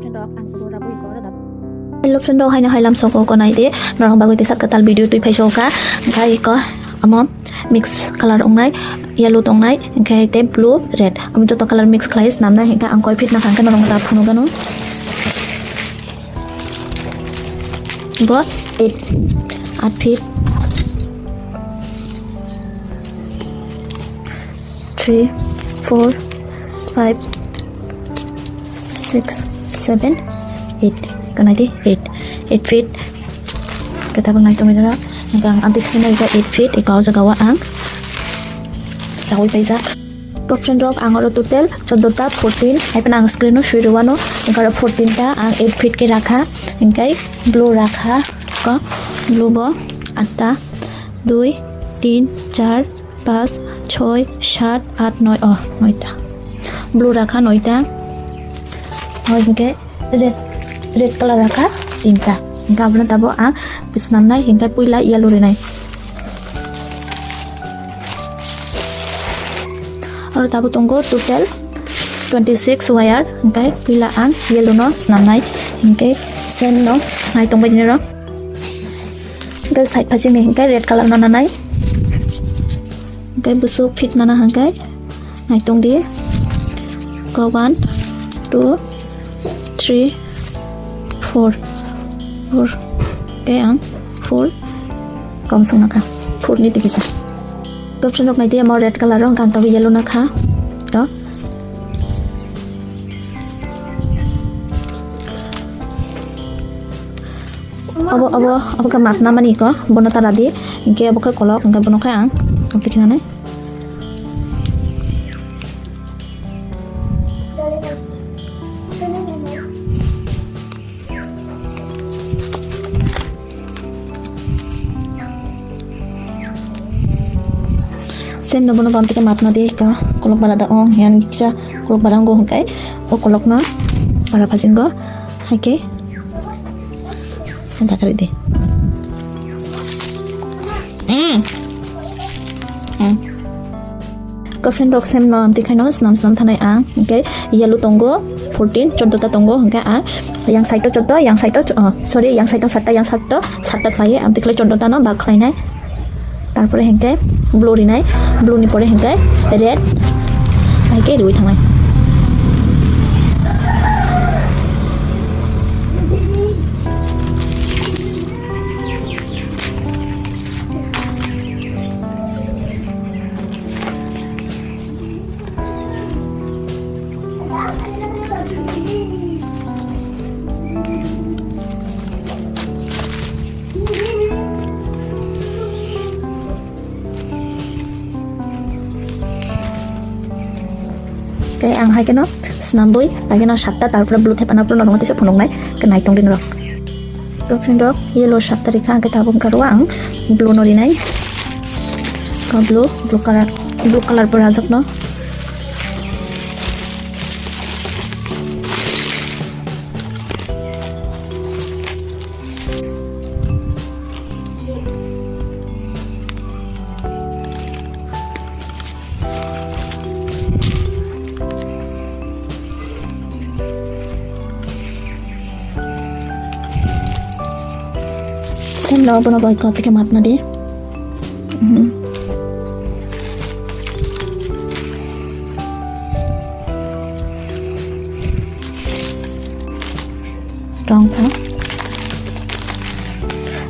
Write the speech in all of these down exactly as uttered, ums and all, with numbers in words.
Hello friend rok, haino hai lamsok o konai de norok bagwi tisa kwtal video twi phai sokha. Khai ko amo mix color ongnai, yellow tongnai, hwnkhe tei blue, red. Amo joto color mix khlai swnamnai, hwnkhe ang koi feet nakha hwnkhe norok da phunukgano. Bo eight, eight feet. Three, four, five, six, seven, eight. Eko nai di, eight. Eight feet. Khe tabuk nai tongwi rw. Hwnkhe ang amtwi khwlai nai eight feet. Eko o jaga o ang rawi paijak. Eko friend rok, ang oro total choddo ta, fourteen. Hai phano ang screen o swi rw ano. Hwnkhe oro fourteen ta ang eight feet khe rakha. Hwnkhe blue rakha. Ko blue bo atta. Dui, tin, char, pas, choi, sat, at, noi, oh, noita. Blue rakha noita. Hoi hwnkhe red, red color rakha tinta. Hwnkhe abono tabuk ang swnamnai, hwnkhe puila yellow rinai. Oro tabuk tongo total twenty six wire, hwnkhe puila ang yellow no swnamnai, hwnkhe same no nai tongbai nini rok. Hwnkhe side phaising ni hwnkhe red color no nanai. Hwnkhe busuk fit nana hwnkhe naitong di. Ko one, two, three, four. Four. Hwnkhe ang four kom sung nakha. Four ni tikisa. Ko friend rok nai di, amo red color rok, hwnkhe ang tabuk yellow nakha. Ko. Abo, abo, abo khe matna mani ko, bono tara di, hwnkhe abo khe kolok, hwnkhe bono khe ang, ang tikhinani. Same no bono bam tike matna di ka kolok bara da ong yang kisa kolok bara ngo hwnkhe o kolok no bara phasingo hai khe dakari di. Mm. Mm. Girlfriend rok same no amtwi khaino swnam swnam thanai ang, hwnkhe yellow tongo fourteen, choddo ta tongo, hwnkhe ang yang side o choddo, yang side o cho-, oh, sorry, yang side o satta, yang side o satta khlaiwi amtwi khlai choddo ta no bak khlainai. Tarpore hwnkhe blue rinai, blue ni pore hwnkhe red, hai khe riwi thangnai. Tei ang hai kheno swnambui, hai kheno satta, tarpore blue thepana phuru norok teisa phunuknai, khe naitong di norok. Girlfriend rok yellow satta rikha, hwnkhe tabuk wngkha rw ang blue no rinai. Ko blue, blue color, blue color bo rajak no. Sen lo bono bai kop ke matna di. Mhm. Tong kha.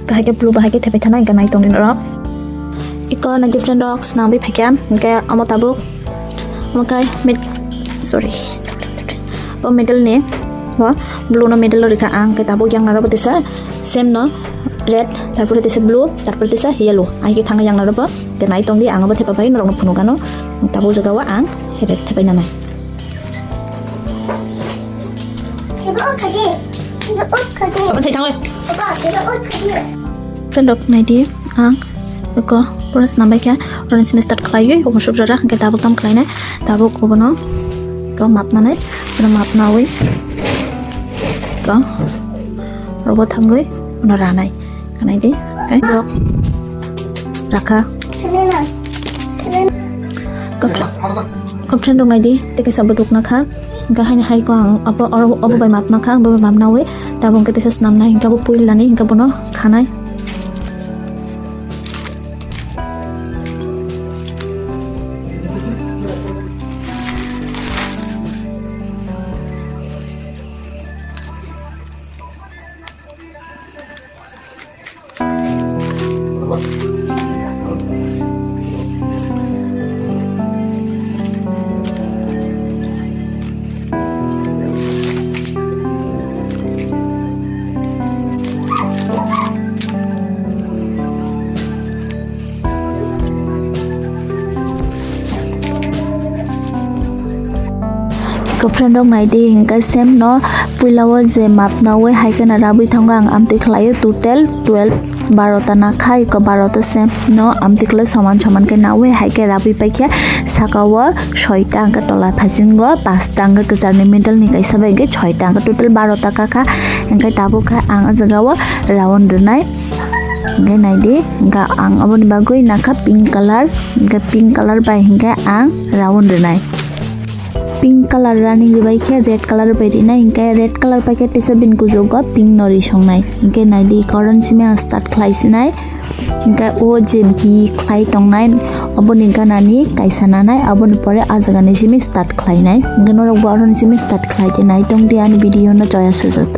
Bahai khe blue, bahai khe thepai thana, hwnkhe naitong di norok. Iko na different rok swnamwi phaikha, hwnkhe omo tabuk, omo khai mid-, sorry, bo middle ni, bo blue no middle o rikha ang, hwnkhe tabuk yang naro bo tisa same no red, tarpore tisa blue, tarpore tisa yellow, ai khe thangna yang naro bo, hwnkhe naitong di ang bo thepa bai norok no phunukgano, tabuk jaga o ang red thepai nanai. Friend rok nai di, ang eko pura swnam bai kha, orange ni start khlaiwi omo suk jora, hwnkhe tabuk tam khlainai, tabuk obono eko map nanai, obono map nawi eko robo thangwi uno ranai, khanai di, tei rok rakha. Girlfriend rok nai di, tei kaisa bo dukna kha. Hingke haini hai ko ang abo, oro, obo bai map nakha, ang bo bai map nawi, tabuk hingke teisa swnamnai, hingke abo puilani, hingke bono khanai. Eko friend rok naidi, hingke same no puila o je map nawi hai kheno rabwi thango ang amtwi khlaio, total twelve, baro ta nakha, eko baro ta same no amtwi khlai soman soman khe nawi hai khe rabwi paikhe saka o soita hingke tola phasingo pasta hingke kwcharni middle ni kaisa bai hingke soita hingke total baro ta kakha, hingke tabuk khe ang o jaga o round rwnai. Hingke naidi, hingke ang aboni bagwi nakha pink colour, hingke pink colour bai hingke ang round rwnai. Pink colour running rwbai khe red colour bai rinai, hingke red colour pai khe teisa bini kuchugo pink no ri songnai. Hingke naidi, eko oroni simi ang start khlai sinai. Hingke o je bi khlai tongnai, oboni ganani kaisa nanai, aboni pore ah jagani simi start khlainai. Hingke norok bo oroni simi start khlai di, nai tong di ani video no joya sujut.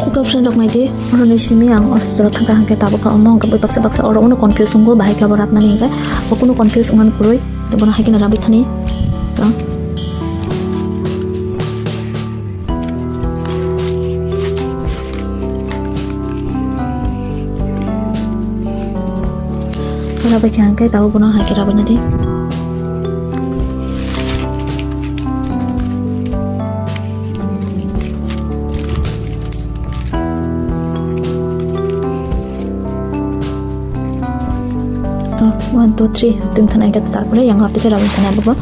Eko friend rok naidi, oroni simi ang oro thangkha hingke tabuk kha omo hingke bui baksa baksa oro uno confuse wngo bahai khe abo rapnani hingke bo kunu confuse wngmani kwrwi bono hai kheno rabwi thani. Rabwi kha hingke tabuk bono hai khe rabwi nadi. To, one, two, three, twi thana hingke tarpore yang hapte khe rabwi thana abo.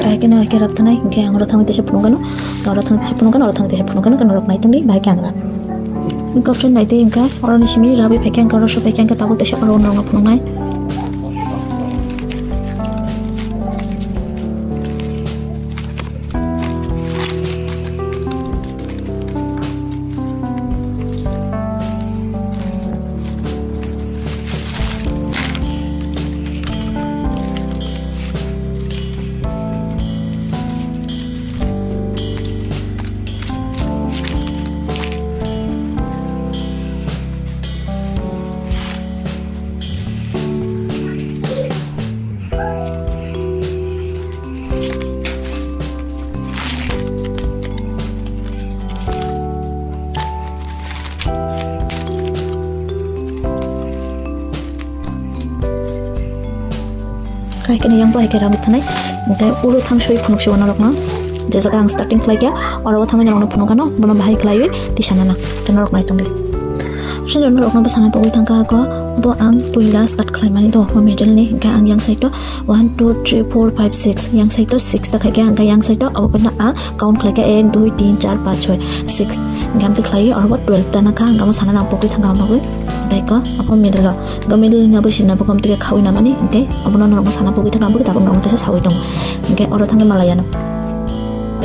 Bahai kheno hai khe rap thanai, hingke ang oro thangwi teisa phunukgano, oro thangwi teisa phunukgano, oro thangwi teisa phunukgano, hingke norok nai tongdi, bahai khe ang rap. Hingke option nai tei hingke oroni simi rabwi phai khe, hingke oro sopai khe, hingke tabuk teisa oro norokno phunuknai. Khai khe yang bo hai khe rabwi thanai. Hingke ulo thang soi phunuk sio norokno. Je jaga ang starting khlai kha, oro o thangwi norokno phunuk ano, bono bahai khlaiwi tisa nana. Tei norok nai tongdi. Friend, norokno bwsana pogwi thangkha ako, bo ang puila start khlaimani do, bo middle ni, hingke ang yang side o one, two, three, four, five, six, yang side o six ta khaikha, hingke yang side o abo phano ang count khlaikha, ek, dui, tin, char, panch, choi, six, hingke amtwi khlaiwi oro bo twelve ta nakha, hingke amo sana nang pogwi thangkha ang pogwi, hingke ko abo middle o, hingke middle ni abo sina bo komtwi khe khawi namani, hingke abono norokno sana pogwi thangkha, ang pogwi tabuk norokno teisa sawi tongo, hingke oro thangwi malaya no.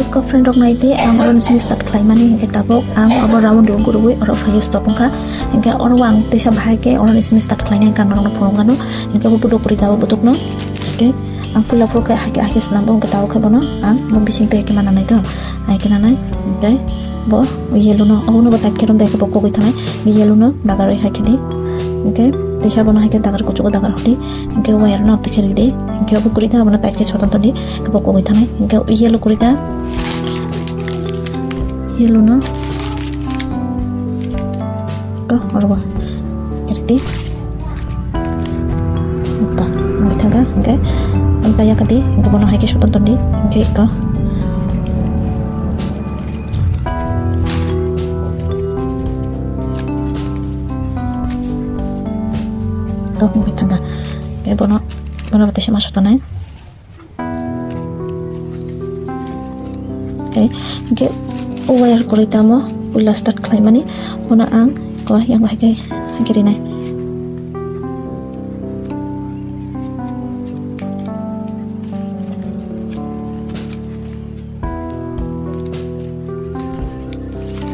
Eko friend rok nai di, ang oro ni simi start khlai mani, hingke tabuk ang abo round o gurui oro phai stop wngkha, hingke oro ang teisa bahai khe oro ni simi start khlai nai, hingke ang norok no phunuk gano, hingke bo buduk kwrwi tabuk buduk no, hingke ang puila phuru khe hai khe, hai khe swnam bo, hingke tabuk khe bono ang bo bising twi hai khe mana nai to, hai khe nanai, hingke Bo yellow no, obono bo tight khe romdi, haikhe bo kogwi thanai. Yellow no dagar rwi haikhe di. Hinkhe teisa bono haikhe dagar kuchugo dagar hodi. Hinkhe wire no twi khe ridi. Hinkhe obo kwrwi khe abono tight khe soton todi. Hinkhe bo kogwi thanai. Hinkhe yellow kwrwi khe yellow no. Ko oro bo. Ridi. Ko wngwi thangkha. Hinkhe amta yakadi. Hinkhe bono haikhe soton todi. Hinkhe ko. Tok wngwi thangkha. Tei bono, bono bo teisa ma sotonai. Tei hinkhe o wire kwrwi tamo puila start khlaimani. Bono ang ko yang hai khe, hai khe rinai.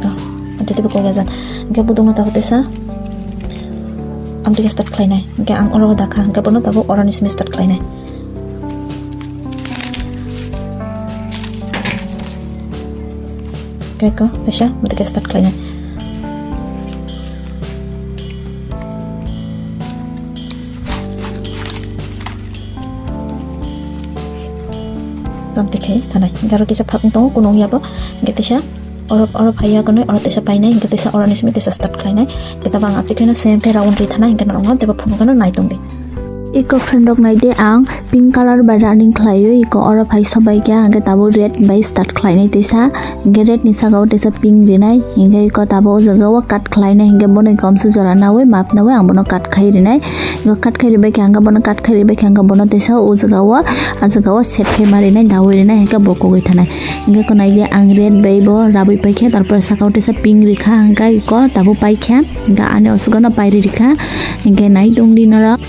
Oh, jadi beko gajan. Hinkhe budukno tabuk teisa. Amtwi khe start khlainai. Hinkhe ang oro dakha. Hinkhe bono tabuk oroni simi start khlainai. Hinkhe ko teisa amtwi khe start khlainai. Tamte khe thanai. Hinkhe aro kisa phak wng tongo, kuno wngya bo. Hinkhe teisa oro, oro phaiya gonoi, oro teisa painai, hinkhe teisa oroni simi teisa start khlainai. Hinkhe tabang amtwi kheno same khe round ri thanai, hinkhe norokno teibo phunukgano nai tongdi. Iko friend rok naidi, ang pink color bai running khlaio, iko oro phai sobai khe, hinkhe tabuk red bai start khlainai teisa. Hinkhe red ni saka o teisa pink rinai, hinkhe iko tabuk o jaga o cut khlainai, hinkhe bono iko amsu jora naui map naui ang bono cut khai rinai. Iko cut khai ribai khe ang bono cut khai ribai khe ang bono teisa o jaga o, a jaga o set khai ma rinai, daui rinai, hinkhe bo kogwi thanai. Hinkhe ko naidi ang red bai bo rabui pai khe, tarpor saka o teisa pink rikha, hinkhe iko tabuk pai khe, hinkhe ani osugo no pai ri rikha, hinkhe nai tongdi norok.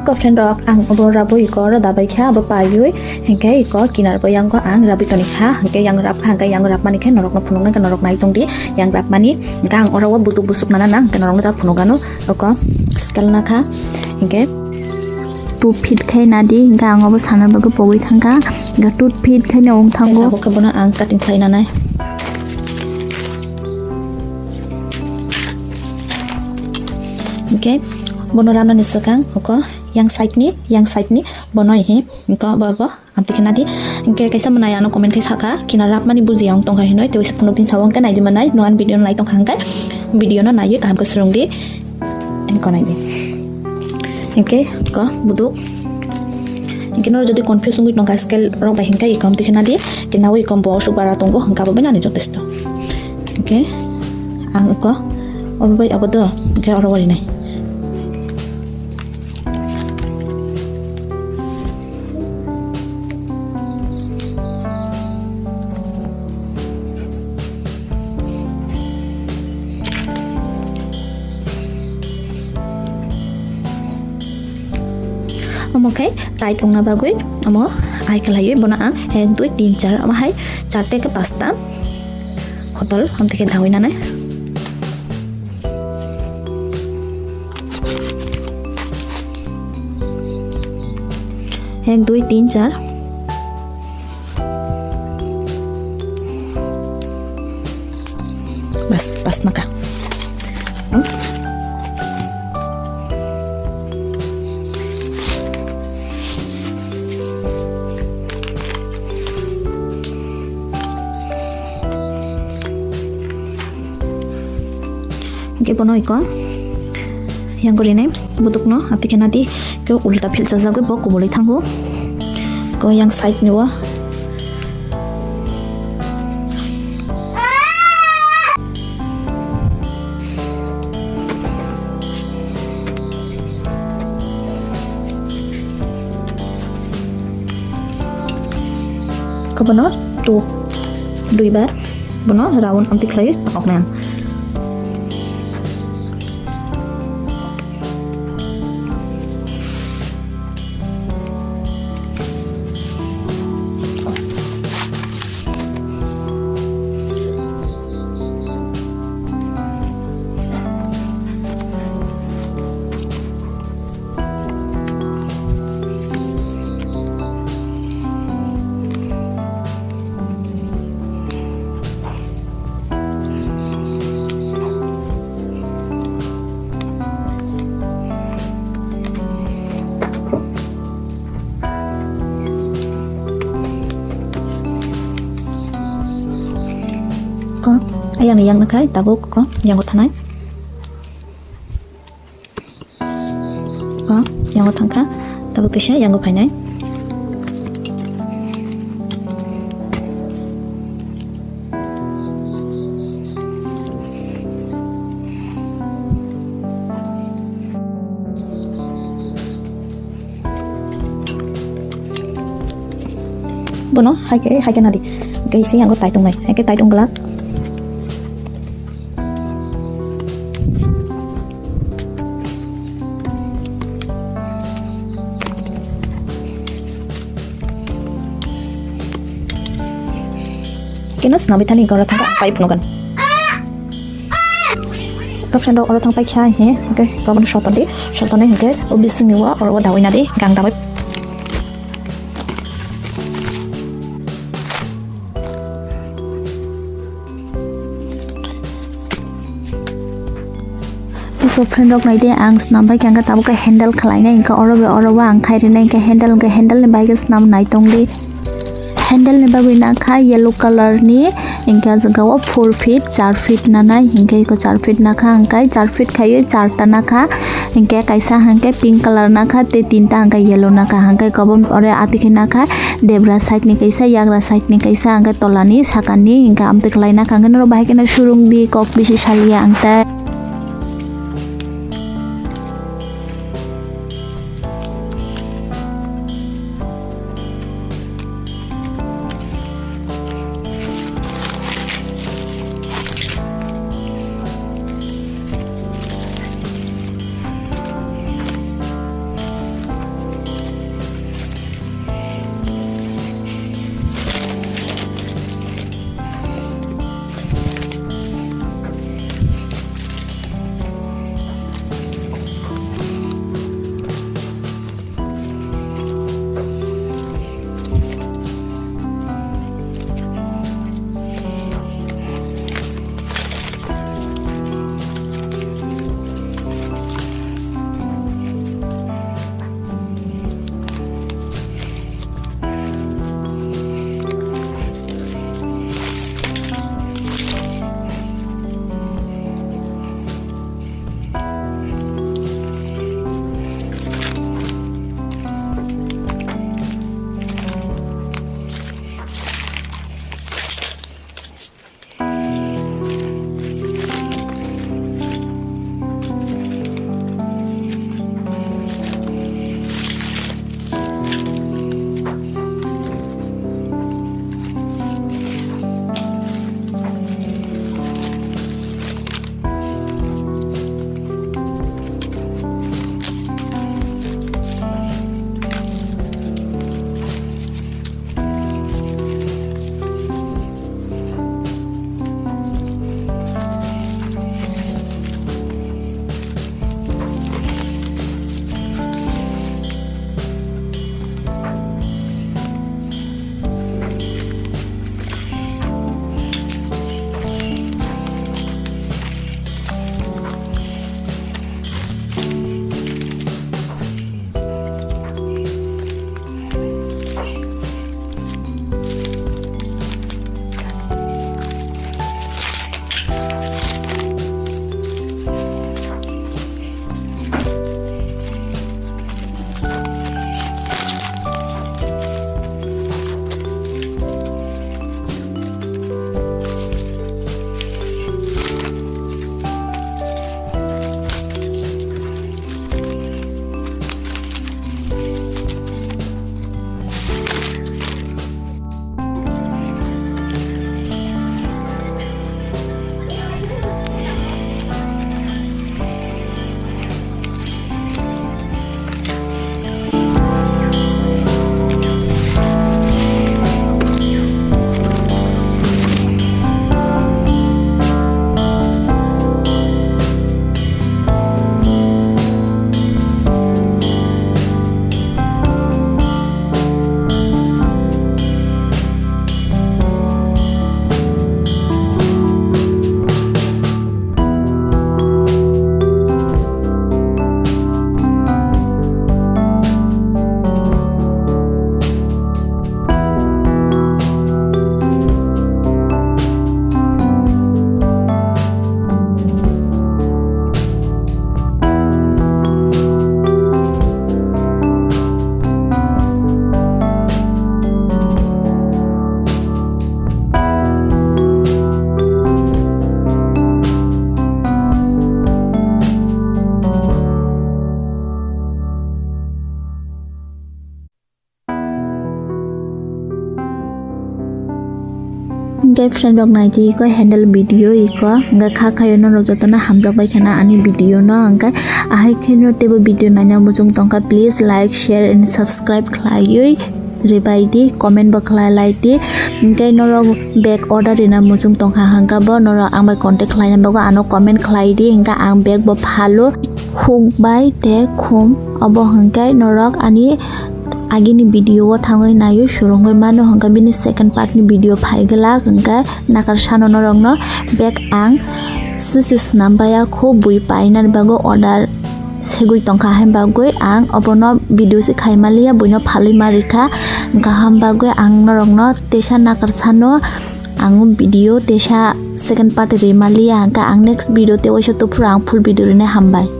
Ko friend rok, ang obo rabui iko oro dabai kha, abo paiwi, hinkhe iko kinar bo yang ko ang rabui toni kha, hinkhe yang rap kha, hinkhe yang rap mani khe norok no phunuk nai khe norok nai tong di, yang rap mani, hinkhe ang oro o buduk busuk nana nang, hinkhe norok no ta phunuk ano, oko scale na kha, hinkhe two feet khai nadi, hinkhe ang obo sana bagwi pogwi thangkha, hinkhe two feet khai no wng thango. Tabuk khe bono ang cutting khlai nanai. Hinkhe bono ramnani swkang oko yang side ni, yang side ni bono he, hinkhe bo, bo. Amtwi khe nadi, hinkhe kaisa mwnai ano comment khai sakha, kina rapmani bujiya wng tongkha hinwi, tei waisa phunuk tin sabo hinkhe naidi mwnai, nwng ani video no nai tongkha hinkhe, video no naiwi kaham khe swrwng di, hinkhe naidi. Hinkhe ko buduk, hinkhe noro jodi confuse wngwi tongkha scale rok bai hinkhe, iko amtwi khe nadi, kinaui kom bo aswk bara tongo, hinkhe abo bai nani jotesto. Hinkhe ang iko obo bai abo do, hinkhe oro warinai. Omo khe tight wngna bagwi omo ai khlaiwi bono ang ek, dui, tin, char, omo hai charte khe pasta hotol amtwi khe dawi nanai. Ek, dui, tin, char. Bas, bas naka. Hmm? Hinkhe bono iko yang gorinai budukno, atwi khe nadi khe ulta philsa jagwi bo kubolwi thango. Ko yang side ni o. Khe bono two, duibar bono round amtwi khlai oknai ang. Ko, ayang ni yang nakhai, tabuk ko, yango thanai. Ko, yango thangkha, tabuk kisa yango phainai. Bono hai khe, hai khe nadi. Kaisa yango taitung nai. Hai khe taitung glak. Keno swnamwi thani oro thangkha, pai phunukgwn. Ko friend rok oro thang pai kha he, hwnkhe ko bono soton di, soton nai hwnkhe o bisingni o oro o dawi nadi, gang dawi. Eko friend rok nai de, ang swnam bai khe hwnkhe tabuk khe handle khlai nai, hwnkhe oro bai oro o ang khai rwnai, hwnkhe handle, hwnkhe handle ni bai khe swnam nai tong di. Handle ni bagwi nakha yellow colour ni, hwnkhe o jaga o four feet, char feet nanai, hwnkhe eko char feet nakha, hwnkhe char feet khaiwi charta nakha, hwnkhe kaisa hwnkhe pink colour nakha, tei tinta hwnkhe yellow nakha, hwnkhe kobom ore atwi khe nakha debra side ni kaisa, yagra side ni kaisa, hwnkhe tola ni saka ni hwnkhe amtwi khlai nakha, hwnkhe norok bahai kheno surung di, kok bisi saliya ang tei. Tei friend rok naidi iko handle video iko, hingke kha khayo norok jotono hamjak bai khana ani video no, hingke ahai kheno teibo video naina muchung tongkha, please like, share and subscribe khlaiwi ribai di, comment bo khlai lai di. Hingke norok bag order rina muchung tongkha hingke bo norok ang bai contact khlaina bagwi ano comment khlai di, hingke ang bag bo phalo huk bai tei khum. Obo hingke norok ani agini video o thangwi naio, surungwi mano hingke bini second part ni video phai glak, hingke nakar sano norokno bag ang sisi snam baya kho bui painani bagwi order segwi tongkha, hai bagwi ang obono video se khai maliya, buino phalwi ma rikha, hingke ham bagwi ang norokno teisa nakar sano ang video teisa second part ri maliya, hingke ang next video tei waisa tuphuru ang full video rina hambai.